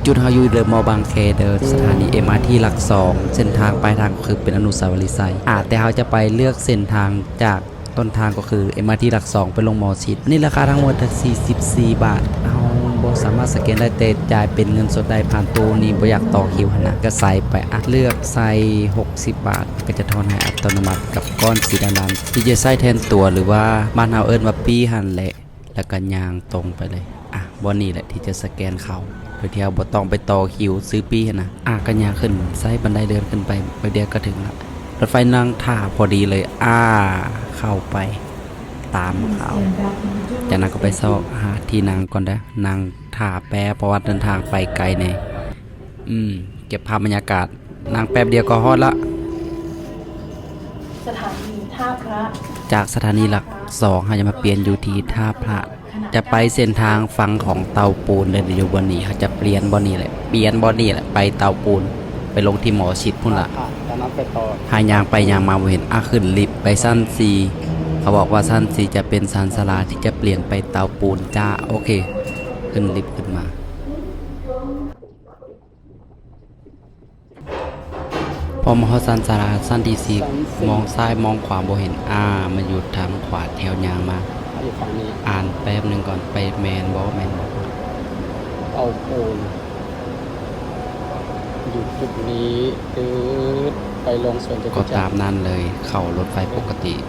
ຈຸດເຮົາຢູ່ເດີ ມໍບາງແຄເດີ ສະຖານີເອັມອາທີຫຼັກສອງ ເສັ້ນທາງປາຍທາງກໍຄືເປັນອະນຸສາວະລີໄຊ. ອາ ແຕ່ເຮົາຈະໄປເລືອກເສັ້ນທາງຈາກຕົ້ນທາງກໍຄືເອັມອາທີຫຼັກສອງໄປລົງໝໍຊິດ. ອັນນີ້ລາຄາທັງໝົດສີ່ສິບສີ່ບາດ. ເຮົາບໍ່ສາມາດສະແກນໄດ້ ແຕ່ຈ່າຍເປັນເງິນສົດໄດ້ຜ່ານຕູ້ນີ້ ບໍ່ຢາກຕໍ່ຄິວຫັ້ນນະ ກໍໃສ່ໄປ. ອາ ເລືອກໃສ່ຫົກສິບບາດ ກໍຈະທອນໃຫ້ອັດຕະໂນມັດກັບກ້ອນສີດຳໆ ທີ່ຈະໃຊ້ແທນຕົວ ຫຼືວ່າບ້ານເຮົາເອີ້ນວ່າປີ້ຫັ້ນແຫຼະ. ແລ້ວກໍຍ່າງຕົງໄປເລີຍ. ອາ ບ່ອນນີ້ແຫຼະທີ່ຈະສະແກນເຂົ້າ ໂດຍທີ່ເຮົາບໍ່ຕ້ອງໄປຕໍ່ຄິວຊື້ປີ້ຫັ້ນນະ. ອາ ກໍຍ່າງຂຶ້ນ ໃຊ້ບັນໄດເລື່ອນຂຶ້ນໄປ ແປັບດຽວກໍເຖິງລະ. ລົດໄຟນັ່ງຖ້າພໍດີເລີຍ. ອາ ເຂົ້າໄປຕາມເຂົາ. ຈາກນັ້ນກໍໄປຊອກຫາທີ່ນັ່ງກ່ອນເດີ ນັ່ງຖ້າແປບ ເພາະວ່າເດີນທາງໄປໄກແດ່. ອືມ ເກັບພາບບັນຍາກາດ. ນັ່ງແປັບດຽວກໍຮອດລະ. ສະຖານີທ່າພຣະ. ຈາກສະຖານີຫຼັກສອງ ເຮົາຈະມາປ່ຽນຢູ່ທີ່ທ່າພຣະ ຈະໄປເສັ້ນທາງຝັ່ງຂອງເຕົາປູນເດີ. ຢູ່ບ່ອນນີ້ ເຮົາຈະປ່ຽນບ່ອນນີ້ແຫຼະ ປ່ຽນບ່ອນນີ້ແຫຼະ ໄປເຕົາປູນ ໄປລົງທີ່ໝໍຊິດພຸ້ນລະ. ຫາຍ່າງໄປຍ່າງມາບໍ່ເຫັນ. ອາ ຂຶ້ນລິບໄປຊັ້ນສີ່ ເຂົາບອກວ່າຊັ້ນສີ່ຈະເປັນຊານຊາລາທີ່ຈະປ່ຽນໄປເຕົາປູນຈ້າ. ໂອເຄ ຂຶ້ນລິບຂຶ້ນມາ. ພໍມາຮອດຊານຊາລາຊັ້ນທີສີ່ ມອງຊ້າຍມອງຂວາບໍ່ເຫັນ. ອາ ມາຢູ່ທາງຂວາແຖວຍ່າງມາ. ຢູ່ຝັ່ງນີ້ ອ່ານແປັບໜຶ່ງກ່ອນ ໄປແມ່ນບໍ່ ແມ່ນບໍ່? ເຕົາປູນຢູ່ຈຸດນີ້ ຕຶດ ໄປລົງສວນຈະຕຸຈັກ. ກໍຕາມນັ້ນເລີຍ ເຂົ້າລົດໄຟປົກກະຕິ.